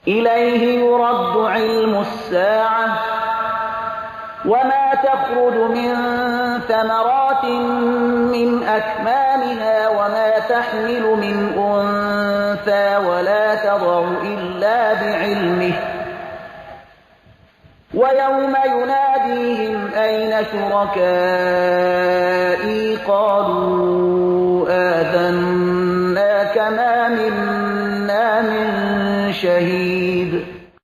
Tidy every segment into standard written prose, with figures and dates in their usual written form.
إليه يرد علم الساعة وما تخرج من ثمرات من أكمامها وما تحمل من أنثى ولا تضع إلا بعلمه ويوم يناديهم أين شركائي قالوا آذناك ما منا من شهید.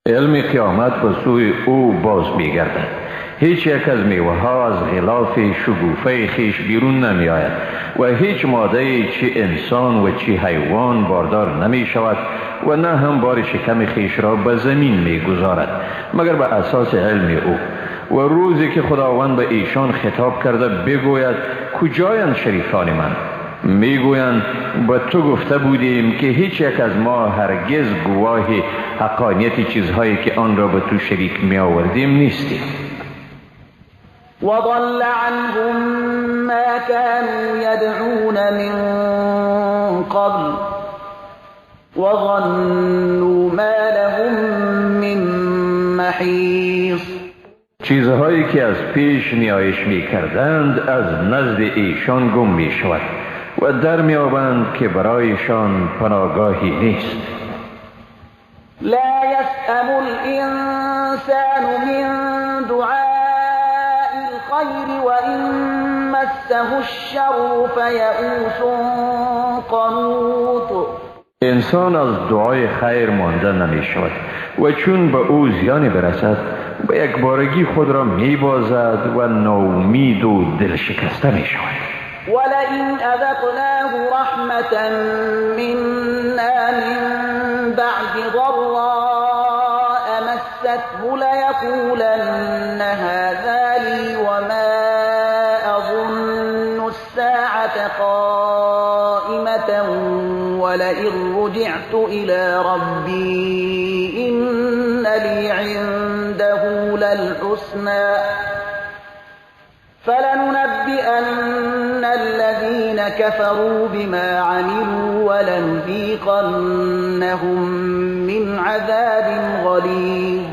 علم قیامت به سوی او باز می‌گردد. هیچ یک از میوه ها از غلاف شگوفه خیش بیرون نمی آید و هیچ ماده چی انسان و چی حیوان باردار نمی شود و نه هم بار شکم خیش را به زمین می گذارد مگر به اساس علم او. و روزی که خداوند به ایشان خطاب کرده بگوید کجایند شریکان من؟ میگویند به تو گفته بودیم که هیچ یک از ما هرگز گواه حقانیت چیزهایی که آن را به تو شریک می آوردیم نیستیم. وضل عنهم ما كانوا يدعون من قبل وظنوا ما لهم من محیص. چیزهایی که از پیش نیایش می کردند از نزد ایشان گم می شود و در می آبند که برایشان پناهگاهی نیست. لا يسأم الإنسان من دعاء الخير وإن مسه الشر فيئوس قنوط. انسان از دعای خیر مانده نمی شود و چون به او زیانی برسد به یک بارگی خود را می بازد و ناامید و دلشکسته می شود. ولئن أذقناه رحمة منا من بعد ضراء مسته ليقولن هذا لي وما أظن الساعة قائمة ولئن رجعت إلى ربي إن لي عنده للحسنى فلننبئن الذين كفروا بما عملوا ولنذيقنهم من عذاب غليظ.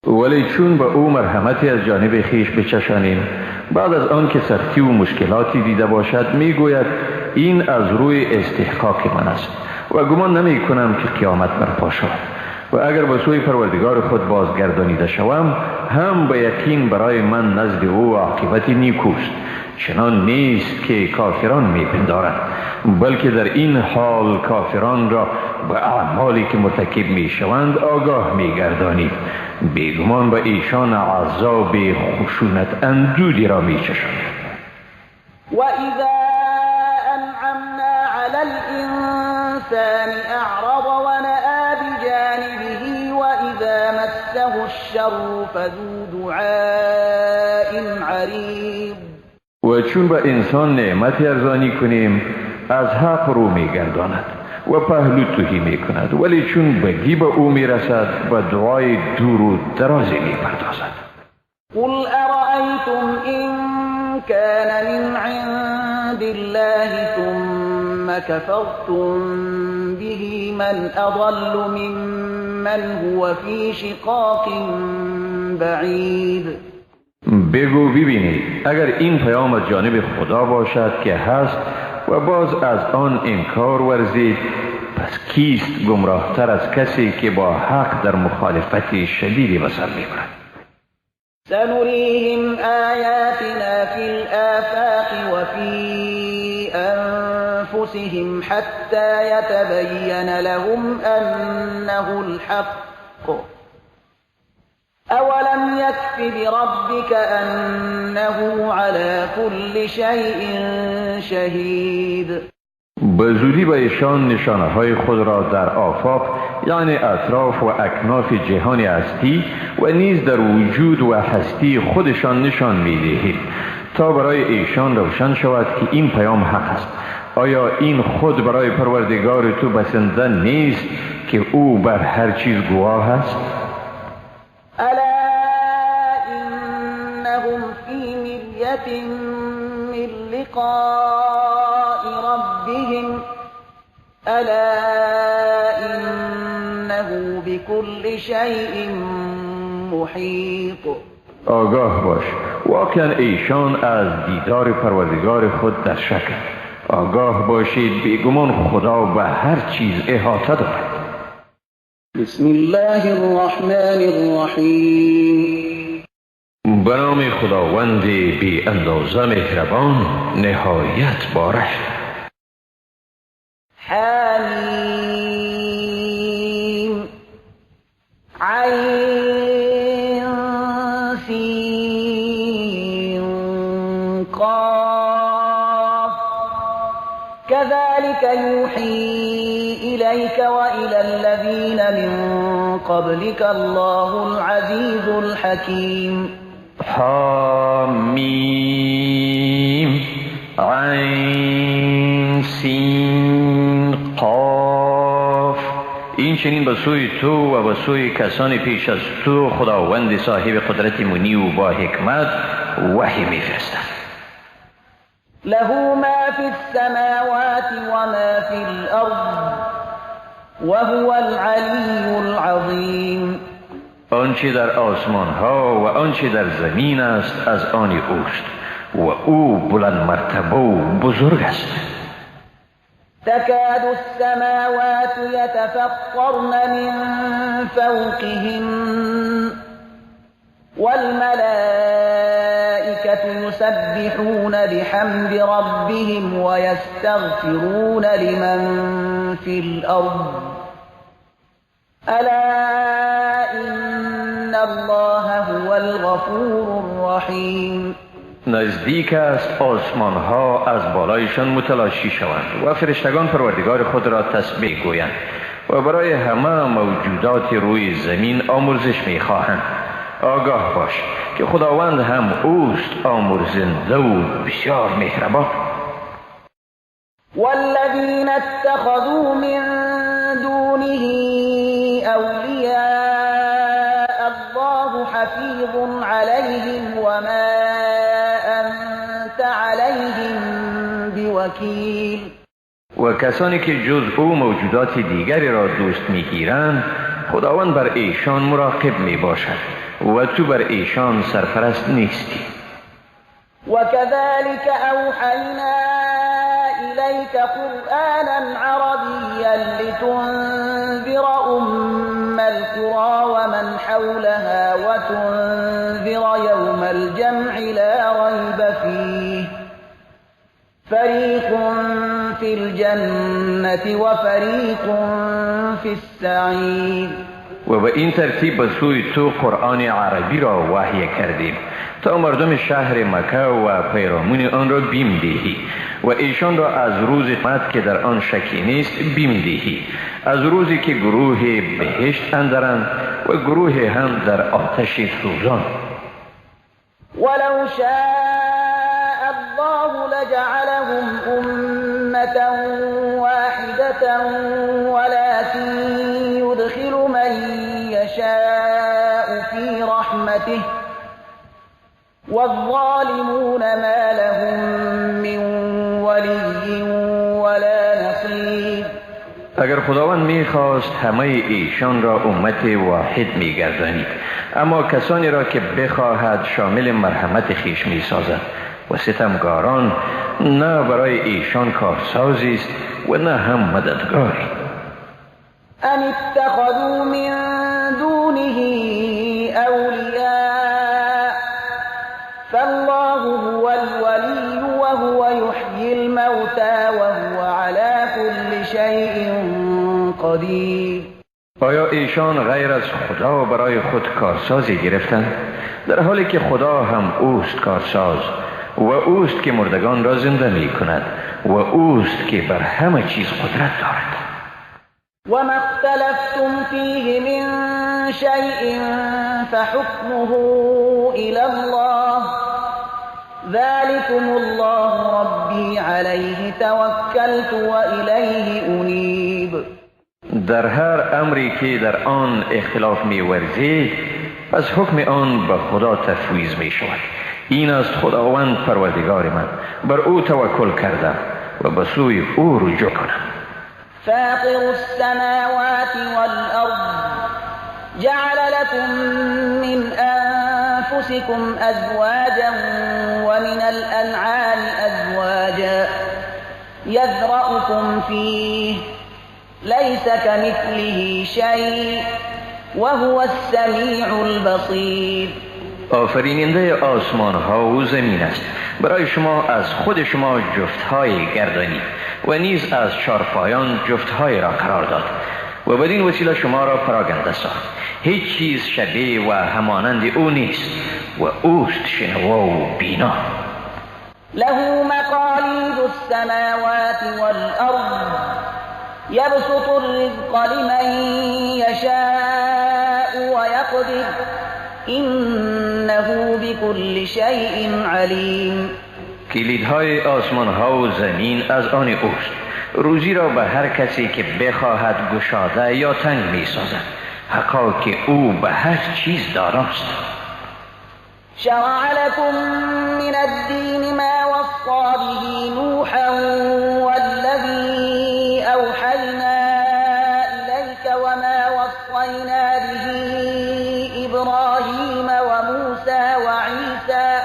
ولی چون به او مرحمتی از جانب خیش بچشانیم بعد از آن که سختی و مشکلاتی دیده باشد میگوید این از روی استحقاق من است و گمان نمی کنم که قیامت برپا شود و اگر به سوی پروردگار خود بازگردانیده شوم هم به یقین برای من نزد او عاقبت نیکوست. چنان نیست که کافران میپندارند، بلکه در این حال کافران را به اعمالی که مرتکب میشوند آگاه میگردانید. بیگمان به ایشان عذاب خشونت اندودی را میچشانید. و اذا انعمنا علی الانسان اعرض ونأى بجانبه واذا مسه الشر فذو دعاء عریض. و چون به انسان نعمت ارزانی کنیم از حق رو میگرداند و پهلو تهی میکند، ولی چون بدی به او میرسد به دعای دور و درازی میپردازد. قل ارأیتم ان كان من عند الله ثم كفرتم به من اضل ممن هو في شقاق بعید. بگو ببینید اگر این پیام از جانب خدا باشد که هست و باز از آن انکار ورزید، پس کیست گمراهتر از کسی که با حق در مخالفت شدیدی به سر میبرد؟ سنریهم آیاتنا فی الآفاق وفی انفسهم حتی یتبین لهم انه الحق اولم یکف بربک انه علی کل شیء شهید. به زودی به ایشان نشانه های خود را در آفاق یعنی اطراف و اکناف جهان هستی و نیز در وجود و هستی خودشان نشان می‌دهیم تا برای ایشان روشن شود که این پیام حق است. آیا این خود برای پروردگار تو بسنده نیست که او بر هر چیز گواه است؟ الا انهم فی مریة من لقاء ربهم الا انه بكل شيء محيط. آگاه باش، واقعا ایشان از دیدار پروردگار خود در شکند. آگاه باشید، بیگمان خدا به هر چیز احاطه دارد. بسم الله الرحمن الرحیم. به نام خداوند بی اندازه مهربان، نهایت بارش. حمیم عین سین قاف. كذلك يوحي إليك وإلى الذين من قبلك الله العزيز الحكيم. حمیم عین سین قاف. این چنین به سوی تو و به سوی کسان پیش از تو خداوند صاحب قدرت منی و با حکمت وحی می‌فرستد. له ما في السماوات وما في الأرض وهو العلی العظیم. آنچه در آسمان ها و آنچه در زمین است از آن اوست و او بلند مرتبه و بزرگ است. تكاد السماوات يتفطرن من فوقهن والملائكة يسبحون بحمد ربهم ويستغفرون لمن في الأرض ألا إن الله هو الغفور الرحيم. نزدیک است آسمان ها از بالایشان متلاشی شوند و فرشتگان پروردگار خود را تسبیح گویند و برای همه موجودات روی زمین آمرزش میخواهند. آگاه باش که خداوند هم اوست آمرزنده و بسیار مهربان. والذین اتخذوا من دونه اولیاء الله حفیظ علیهم وما انت علیهم بوکیل. و کسانی که جز او موجودات دیگری را دوست میگیرند، خداوند بر ایشان مراقب میباشد و تو بر ایشان سرپرست نیستی. وكذلك أوحينا إليك قرآنا عربيا لتنذر أم القرى ومن حولها وتنذر يوم الجمع لا ريب فيه فريق في الجنة وفريق في السعير. و به این ترتیب به سوی تو قرآن عربی را وحی کردیم تا مردم شهر مکه و پیرامون آن را بیم دهی و ایشان را از روز قیامت که در آن شکی نیست بیم دهی، از روزی که گروه بهشت اندرند و گروه هم در آتش سوزان. ولو شاء الله لجعلهم أمة واحدة ولكن يدخل من يشاء في رحمته والظالمون ما لهم من ولي ولا نصير. اگر خداوند میخواست همه ایشان را امت واحد میگردانید، اما کسانی را که بخواهد شامل مرحمت خویش میسازد و ستمگاران نه برای ایشان کارسازی است و نه هم مددگاری. ام اتخذوا من دونه اولیاء فالله هو الولی وهو یحیی الموتى وهو على كل شیء قدیر. آیا ایشان غیر از خدا برای خود کارسازی گرفتند؟ در حالی که خدا هم اوست کارساز و اوست که مردگان را زنده می کند و اوست که بر همه چیز قدرت دارد. وما اختلفتم فیه من شیء فحکمه الی الله ذلكم الله ربی علیه توکلت و الیه انیب. در هر امری که در آن اختلاف می ورزید، پس حکم آن به خدا تفویض می شود. این است خداوند پروردگار من، بر او توکل کردم و به سوی او رجوع کنم. فاطر السماوات والارض جعل لكم من أنفسكم أزواجا ومن الأنعام أزواجا يذرأكم فيه ليس كمثله شيء وهو السميع البصير. آفریننده آسمان ها و زمین است. برای شما از خود شما جفت های گردانی و نیز از چارپایان جفت های را قرار داد و بدین وسیله شما را پراگنده ساخت. هیچ چیز شبیه و همانند او نیست و اوست شنوا و بینا. له مقالید السماوات والارض یبسط الرزق لمن یشاء ویقدر انه بكل شیء علیم. کلیدهای آسمان ها و زمین از آن اوست. روزی را به هر کسی که بخواهد گشاده یا تنگ می سازد. حقا که او به هر چیز داراست. شرع لكم من الدین ما وصى به نوحا والذی اوحینا الیک وما وصینا به ابراهیم وموسى وعیسی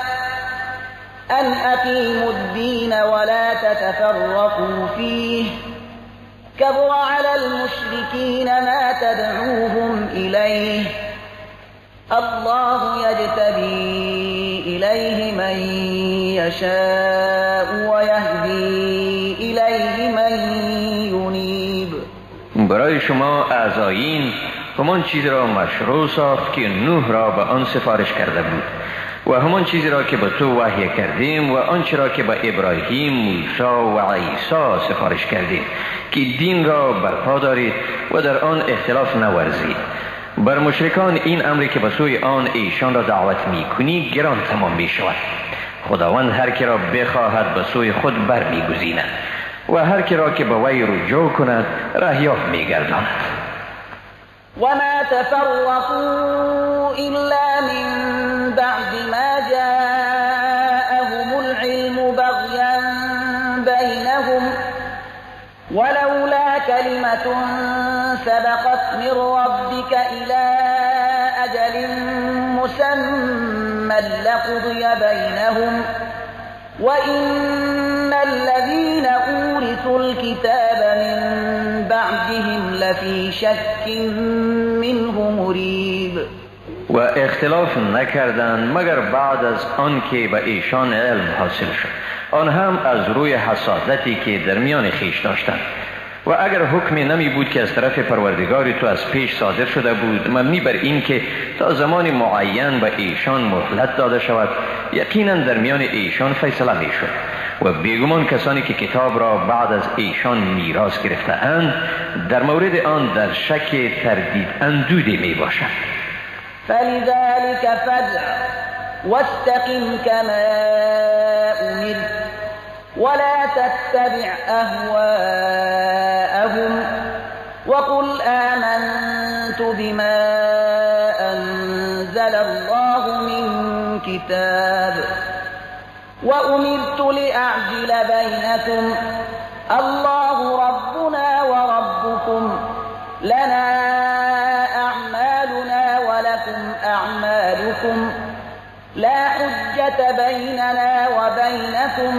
أن أقيموا الدين ولا تتفرقوا فيه كبر على المشركين ما تدعوهم إليه الله يجتبي إليه من يشاء ويهدي إليه من ينيب. برای شما از آیین همان چیز را مشروع ساخت که نوح را به آن سفارش کرده بود و همان چیزی را که به تو وحی کردیم و آنچه را که به ابراهیم، موسی و عیسی سفارش کردیم که دین را برپا دارید و در آن اختلاف نورزید. بر مشرکان این امری که به سوی آن ایشان را دعوت میکنی گران تمام می شود. خداوند هر که را بخواهد به سوی خود بر می گزیند و هر که را که به وی رجوع کند رهیاب می گرداند. وما تفرقوا إلا من بعد ما جاءهم العلم بغيا بينهم ولولا كلمة سبقت من ربك إلى أجل مسمى لقضي بينهم وإن الذين أورثوا الكتاب من بعدهم لفي شك منه مريب. و اختلاف نکردند مگر بعد از آن که به ایشان علم حاصل شد، آن هم از روی حسادتی که در میان خویش داشتند. و اگر حکمی نمی بود که از طرف پروردگار تو از پیش صادر شده بود مبنی بر این که تا زمان معین به ایشان مهلت داده شود، یقینا در میان ایشان فیصله می شد. و بیگمان کسانی که کتاب را بعد از ایشان میراث گرفته اند در مورد آن در شک تردید اندودی می باشند. فلذلك فادع واستقم كما أمرت ولا تتبع أهواءهم وقل آمنت بما أنزل الله من كتاب وأمرت لأعدل بينكم الله ربنا وربكم لنا أعمالنا ولكم أعمالكم لا حجة بيننا وبينكم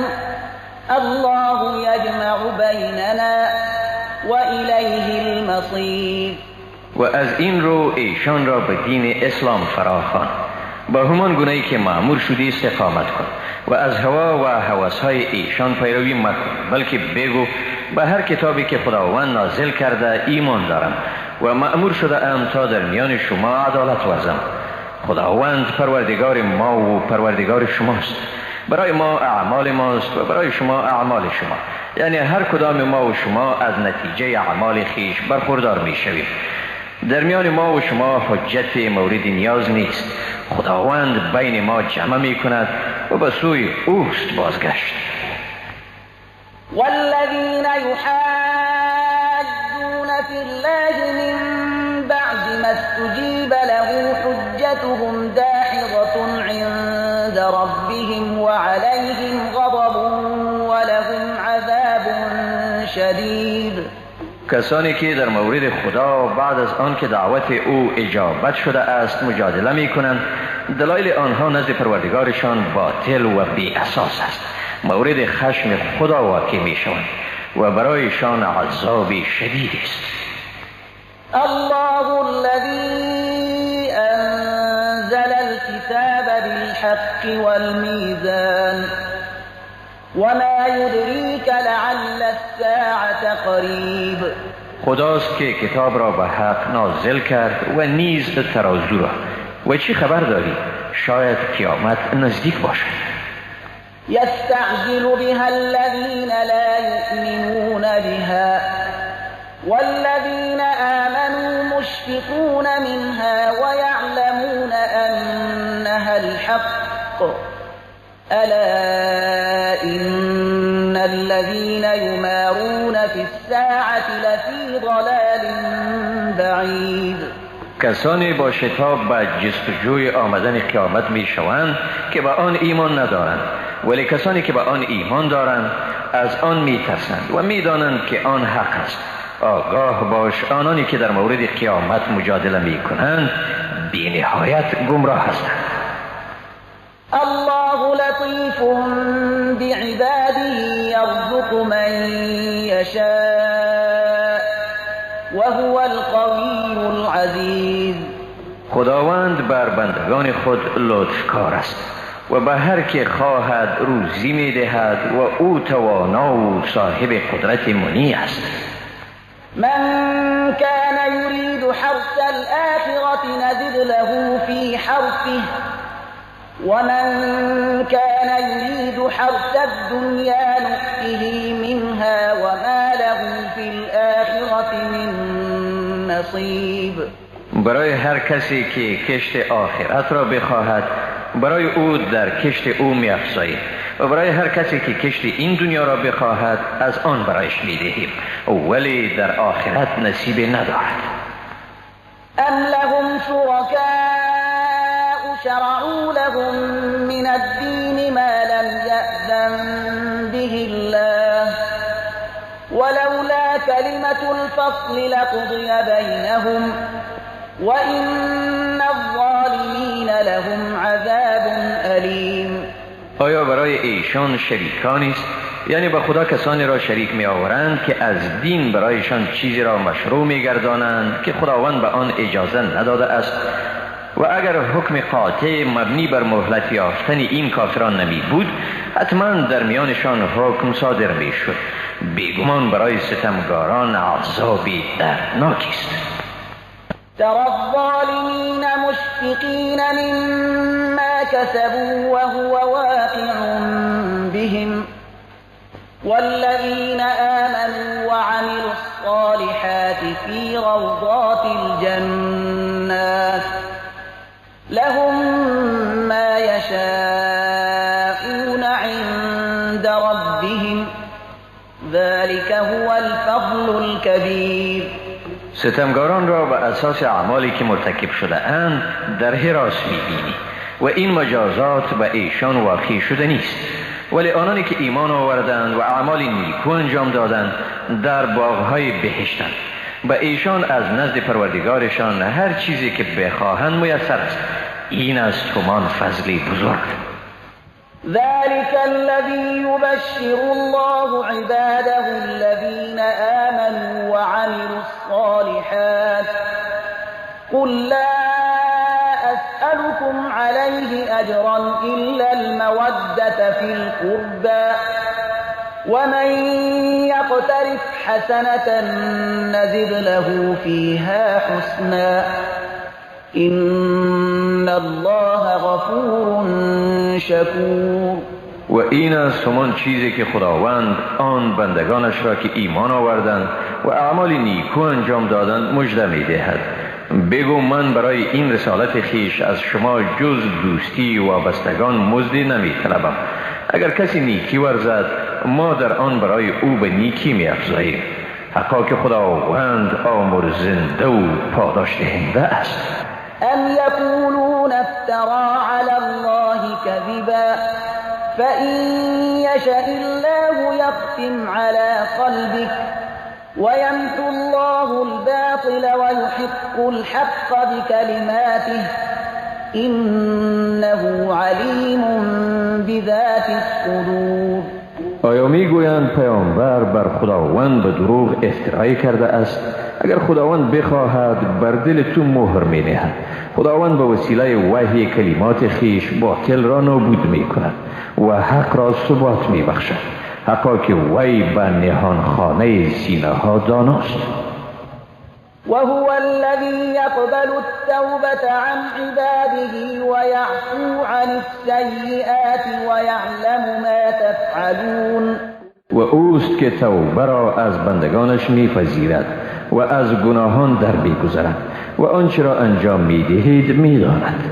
الله يجمع بيننا وإليه المصير. و از این رو ایشان را به دین اسلام فراخوان، با همان گونه‌ای که مأمور شدی استقامت کن و از هوا و هوس‌های ایشان پیروی مکن، بلکه بگو به هر کتابی که خداوند نازل کرده ایمان دارم و مأمور شده ام تا در میان شما عدالت ورزم. خداوند پروردگار ما و پروردگار شماست، برای ما اعمال ماست و برای شما اعمال شما، یعنی هر کدام ما و شما از نتیجه اعمال خیش برخوردار می شویم. در میان ما و شما حجت مورد نیاز نیست، خداوند بین ما جمع می کند و به سوی اوست بازگشت. والذین یحاجون فی الله من بعد ما استجیب له حجتهم داحضة عند ربهم وعليهم غضب ولهم عذاب شدید. کسانی که در مورد خدا بعد از آن که دعوت او اجابت شده است مجادله می کنند، دلایل آنها نزد پروردگارشان باطل و بی اساس است، مورد خشم خدا واقع می شوند و برایشان عذاب شدید است. الله الذي انزل الكتاب بالحق والميزان وما يدريك لعل الساعة قریب. خداست که کتاب را به حق نازل کرد و نیز ترازو را، و چی خبر داری؟ شاید قیامت نزدیک باشد. يستعجل بها الذين لا يؤمنون بها والذين آمنوا مشفقون منها ويعلمون أنها الحق ألا إن الذين يمارون في الساعة لفي ضلال بعيد. کسانی با شتاب به جستجوی آمدن قیامت می شوند که به آن ایمان ندارند، ولی کسانی که به آن ایمان دارند از آن می ترسند و می دانند که آن حق است. آگاه باش، آنانی که در مورد قیامت مجادله می کنند بی نهایت گمراه هستند. الله لطیف بعباده یرزق من یشاء وهو القوی العزیز. خداوند بر بندگان خود لطفکار است و به هر که خواهد روزی می دهد و او توانا و صاحب قدرت منی است. من كان يريد حرث الآخرة نزد له في حرثه ومن كان يريد حرث الدنيا نؤته منها وما له في الآخرة من نصيب. برای هر کسی که کشت آخرت را بخواهد برای او در کشت او می‌افزاییم و برای هر کسی که کشت این دنیا را بخواهد از آن برایش می‌دهیم، ولی در آخرت نصیب ندارد. ام لهم شرکاء شرعوا لهم من الدین ما لم یأذن به الله ولولا کلمة الفصل لقضی بینهم وإن الظالمین لهم عذاب ألیم. آیا برای ایشان شریکانی است؟ یعنی به خدا کسانی را شریک می آورند که از دین برایشان چیزی را مشروع می گردانند که خداوند به آن اجازه نداده است، و اگر حکم قاطع مبنی بر مهلت یافتن این کافران نمی بود حتما در میانشان حکم صادر می شد. بیگمان برای ستمگاران عذابی دردناکی است. ترى الظالمین مشفقین مما كسبوا وهو واقع بهم والذین آمنوا وعملوا الصالحات في روضات الجنات لهم ما يشاءون عند ربهم ذلك هو الفضل الكبير. ستمگاران را به اساس اعمالی که مرتکب شده اند در هراس می‌بینی و این مجازات به ایشان واقع شده نیست، ولی آنانی که ایمان آوردند و اعمال نیکو انجام دادند در باغ‌های بهشتند. به ایشان از نزد پروردگارشان هر چیزی که بخواهند میسر است. این است همان فضل بزرگ. ذلك الذي يبشر الله عباده الذين آمنوا وعملوا الصالحات قل لا أسألكم عليه أجرا إلا المودة في القربى ومن يقترف حسنة نزد له فيها حسنا إن الله غفور شکور. و این است همان چیزی که خداوند آن بندگانش را که ایمان آوردند و اعمال نیکو انجام دادند مژده می‌دهد. بگو من برای این رسالت خیش از شما جز دوستی و وابستگان مزدی نمی‌طلبم. اگر کسی نیکی ورزد ما در آن برای او به نیکی می‌افزاییم. حقا که خداوند آمرزنده و پاداش دهنده است. ام یقولون افترا علی الله كذبا فإن يشأ الله يختم على قلبك ويمحو الله الباطل ويحق الحق بكلماته إنه عليم بذات الصدور. آیا میگویند پیامبر بر خداوند به دروغ افترای کرده است؟ اگر خداوند بخواهد بر دل تو مهر می نهد. خداوند به وسیله وحی کلمات خیش باطل را نابود می کند و حق را ثبات می بخشد. حقا که وی به نهان خانه سینه ها داناست. وهو الذي يقبل التوبة عن عباده ويعفو عن السيئات ويعلم ما تفعلون. و اوست که توبه را از بندگانش میپذیرد و از گناهان در میگذرد و آنچه را انجام میدهید میداند.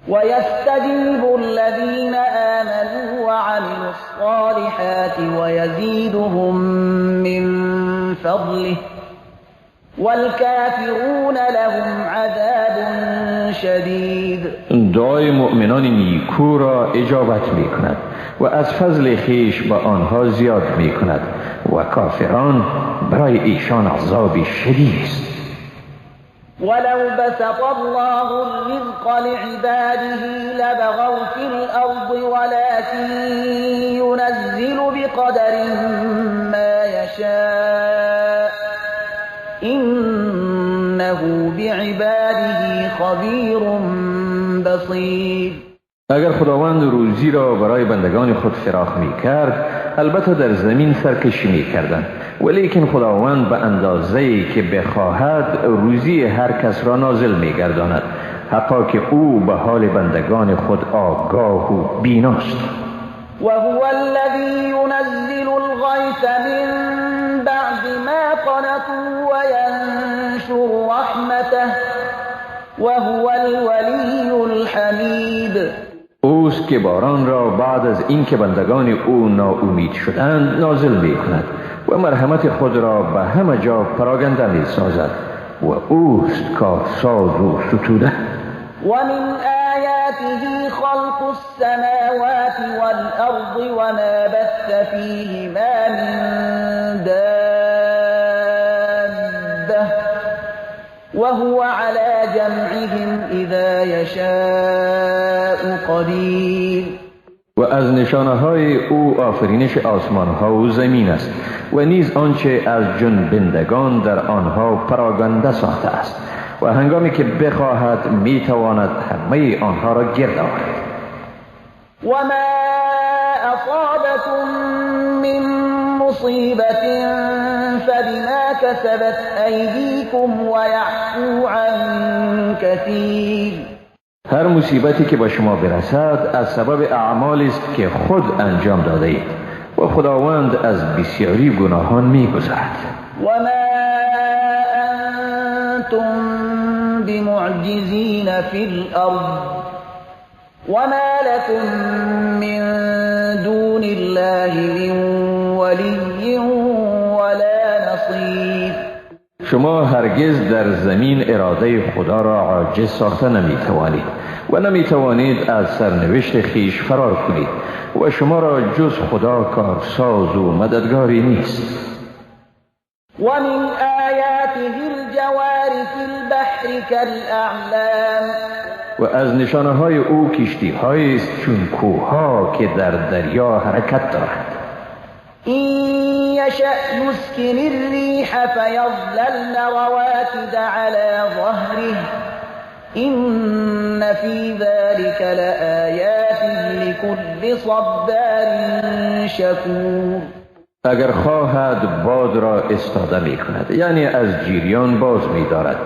ويستجيب الذين آمنوا وعملوا الصالحات ويزيدهم من فضله والكافرون لهم عذاب شدید. دعای مؤمنان نیکو را اجابت می کند و از فضل خویش به آنها زیاد می کند و کافران برای ایشان عذاب شدید است. ولو بسط الله الرزق لعباده لبغوا في الأرض ولكن ينزل بقدر ما يشاء إنه بعباده خبير بصير. اگر خداوند روزی را برای بندگان خود فراخ می کرد، البته در زمین سرکشی می کردند، ولیکن خداوند به اندازه‌ای که بخواهد روزی هر کس را نازل می گرداند، حقا که او به حال بندگان خود آگاه و بیناست. وهو الذي ينزل الغيث من بعد ما قنطوا وينشر رحمته وهو الولي الحميد. اوست که باران را بعد از اینکه بندگان او ناامید شدند نازل می کند و مرحمت خود را به همه جا پراگنده می سازد و اوست کارساز و ستوده. ومن آیاته خلق السماوات والأرض وما بث فيهما من دابة وهو على جمعهم إذا يشاء قدير. و از نشانه های او آفرینش آسمان ها و زمین است و نیز آنچه از جنبندگان در آنها پراگنده ساخته است و هنگامی که بخواهد میتواند همه آنها را گرد آورد. و ما اصابکم من مصیبت فبما کسبت ایدیکم ویعفو عن کثیر. هر مصیبتی که به شما برسد از سبب اعمالی است که خود انجام داده اید و خداوند از بسیاری گناهان میگذرد. و ما انتم بمعجزین فی الارض وما لكم من دون الله من ولی ولا نصیر. شما هرگز در زمین اراده خدا را عاجز ساخته نمیتوانید و نمیتوانید از سرنوشت خیش فرار کنید و شما را جز خدا کارساز و مددگاری نیست. ومن آیاته الجوار فی البحر كالأعلام. و از نشانه های او کشتی های است چون کوه که در دریا حرکت دارند. إن يشأ يسكن الريح فيظللن رواكد على ظهره إن في ذلك لآيات لكل صبار شكور. اگر خواهد باد را استاده می کند، یعنی از جریان باز می دارد.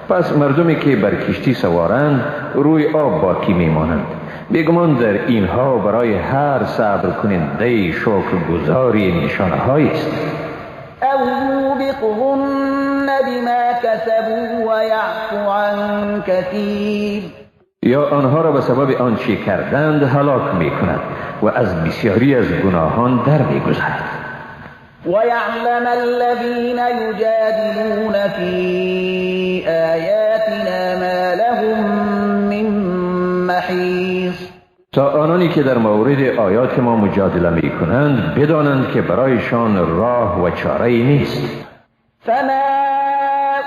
پس مردمی که بر کشتی سوارند روی آب باقی می مانند. بیگمان در اینها برای هر صبر کننده شکرگزاری نشانه هایی است. او یوبقهن بما کسبوا ویعفو عن کثیر. یا آنها را به سبب آنچه کردند هلاک می کند و از بسیاری از گناهان در می گذرد. ويعلم الذين يجادلون في آياتنا ما لهم من محيص. تا آنانی که در مورد آیات ما مجادله می کنند بدانند که برایشان راه و چاره نیست. فما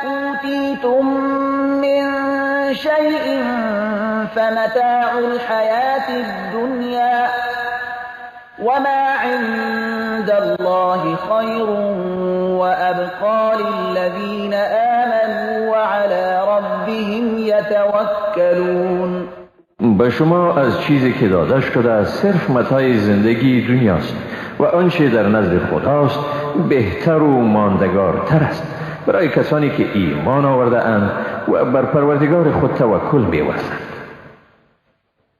اوتیتم من شیء فمتاع الحیاة الدنیا وما عند الله خیر وأبقى للذین آمنوا وعلى ربهم یتوکلون. به شما از چیزی که داده شده صرف متاع زندگی دنیاست و آنچه در نزد خداست بهتر و ماندگارتر است برای کسانی که ایمان آورده اند و بر پروردگار خود توکل می‌ورزند.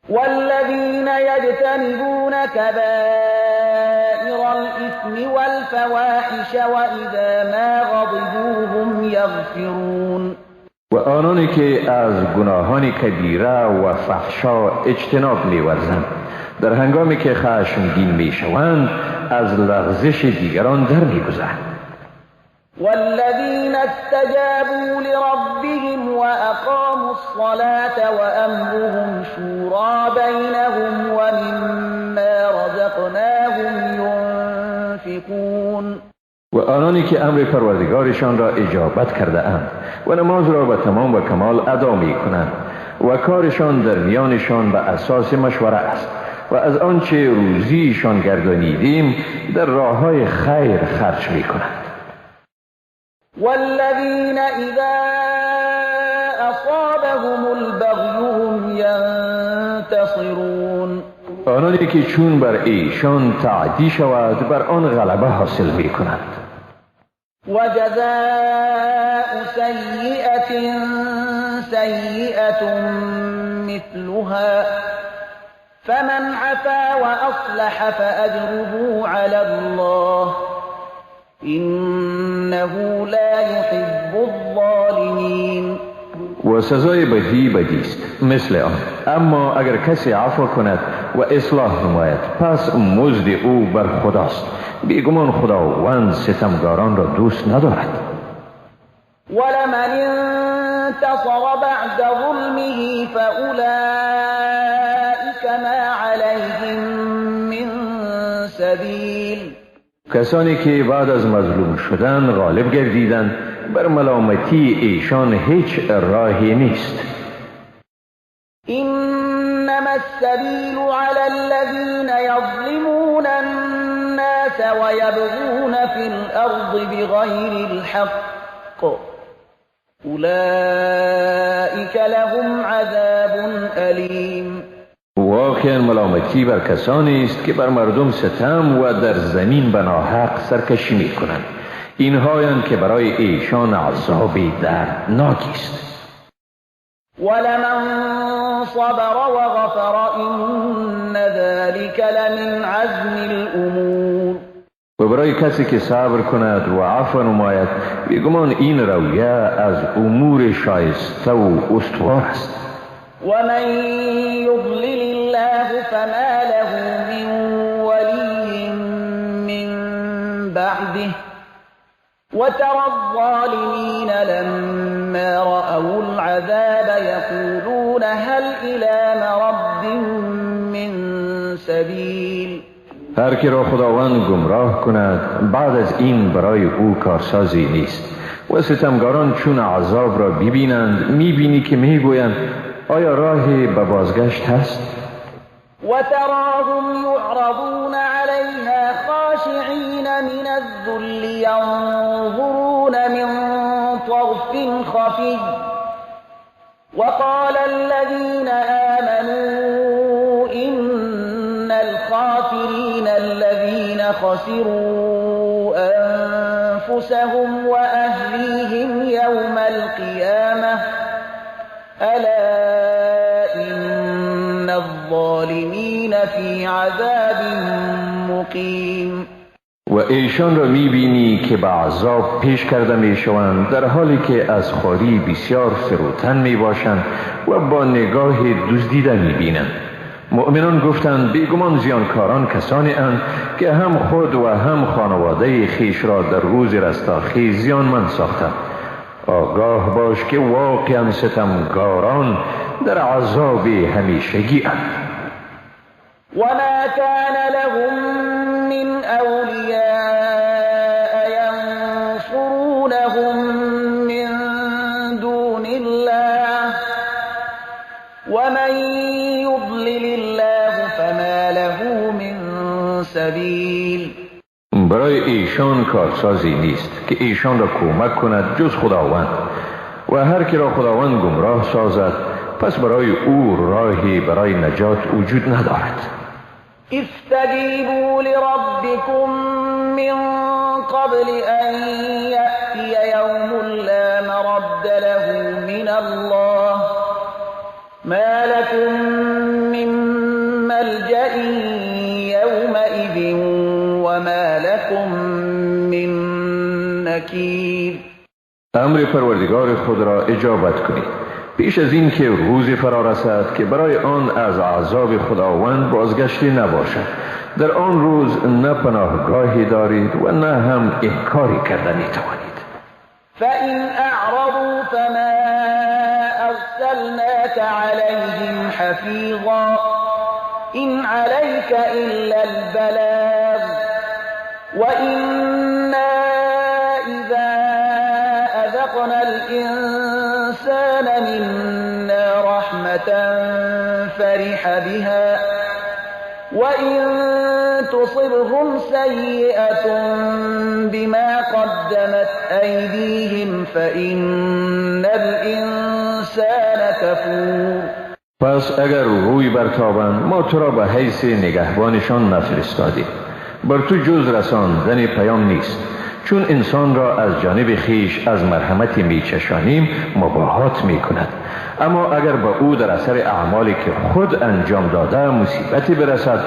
والذین یجتنبون کبائر الاثم والفواحش واذا ما غضبوا هم یغفرون. و آنانی که از گناهان کبیره و فحشا اجتناب می‌ورزند، در هنگامی که خشمگین می‌شوند از لغزش دیگران در می‌گذرند. والذین استجابوا لربهم وأقاموا الصلاة وأمرهم شورى بینهم ومما رزقناهم ينفقون. و آنانی که امر پروردگارشان را اجابت کرده اند و نماز را به تمام و کمال ادا می کنند و کارشان در میانشان به اساس مشوره است و از آنچه روزیشان گردانیدیم در راههای خیر خرج می کنند. والذین اذا اصابهم البغی هم ینتصرون. آنانی که چون بر ایشان تعدی شود بر آن غلبه حاصل می کنند. وجزاء سیئة سیئة مثلها فمن عفا وأصلح فأجره على الله إنه لا يحب الظالمین. و سزای بدی بدی است مثل آن، اما اگر کسی عفو کند و اصلاح نماید پس مزد او بر خداست، بیگمان خداوند ستمگاران را دوست ندارد. ولمن انتصر بعد ظلمه فأولئک ما علیهم من سبیل. کسانی که بعد از مظلوم شدن غالب گردیدند بر ملامتی ایشان هیچ راهی نیست. انما السبیل علی الذین یظلمون الناس ویبغون فی الارض بغیر الحق اولئک لهم عذاب الیم. واقعا ملامتی بر کسانی است که بر مردم ستم و در زمین به ناحق سرکشی می کنند. اینهایند که برای ایشان عذاب دردناکی است. ولمن صبر وغفر إن ذلك لمن عزم الأمور. و برای کسی که صبر کند و عفو نماید بیگمان این رویه از امور شایسته و استوار است. ومن يضلل الله فما له من ولي من بعده وترى الظالمين لما رأوا العذاب يقولون هل إلى مرد من سبيل. هر کی را خداوند گمراه کند بعد از این برای او کارسازی نیست. و ستمگاران چون عذاب را ببینند میبینی که میگویند آیا راهی به بازگشت هست؟ وتراهم يعرضون عليها خاشعين من الذل ينظرون من طرف خفي وقال الذين آمنوا إن الخاسرين الذين خسروا أنفسهم وأهليهم يوم القيامة ألا إن الظالمین فی عذاب مقیم. و ایشان را میبینی که به عذاب پیش کرده میشوند در حالی که از خواری بسیار فروتن میباشند و با نگاه دزدیده میبینند. مؤمنان گفتند بیگمان زیانکاران کسانی اند که هم خود و هم خانواده خویش را در روز رستاخیز زیانمند ساختند. آگاه باش که واقعا ستمگاران در عذاب همیشگی اند. وما كان لهم من أولياء ينصرونهم من دون الله ومن يضلل الله فما له من سبیل. برای ایشان کارسازی نیست که ایشان را کمک کند جز خداوند، و هر کی را خداوند گمراه سازد پس برای او راهی برای نجات وجود ندارد. استجیبوا لربکم من قبل ان یأتی یوم لا مرد له من الله ما لكم من ملجأ یومئذ وما لكم من نکیر. امر پروردگار خود را اجابت کنید پیش از این که روزی فرا رسد که برای آن از عذاب خداوند بازگشتی نباشد. در آن روز نه پناهگاهی دارید و نه هم انکاری کرده میتوانید. فإن أعرضوا فما أرسلناك عليهم حفیظا إن عليك إلا البلاغ وإنا إذا أذقنا الإنسان منا رحمة فرح بها وإن تصبهم سيئة بما قدمت أيديهم فإن الإنسان كفور. پس اگر روی برتابند ما تو را به حیث نگهبانشان نفرستادیم، بر تو جز رساندن پیام نیست. چون انسان را از جانب خیش از مرحمت میچشانیم مباهات میکند، اما اگر به او در اثر اعمالی که خود انجام داده مصیبتی برسد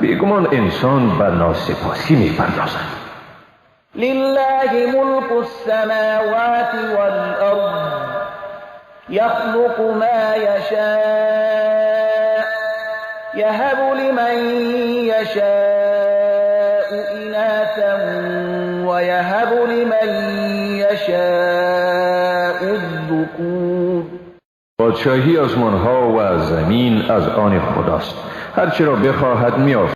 بیگمان انسان به ناسپاسی میپردازد. لله ملک السماوات والارض یخلق ما یشاء یهب لمن یشاء اناثا ویهب لمن یشاء الذکور. پادشاهی آسمان ها و زمین از آن خداست، هر چه را بخواهد می‌آفریند.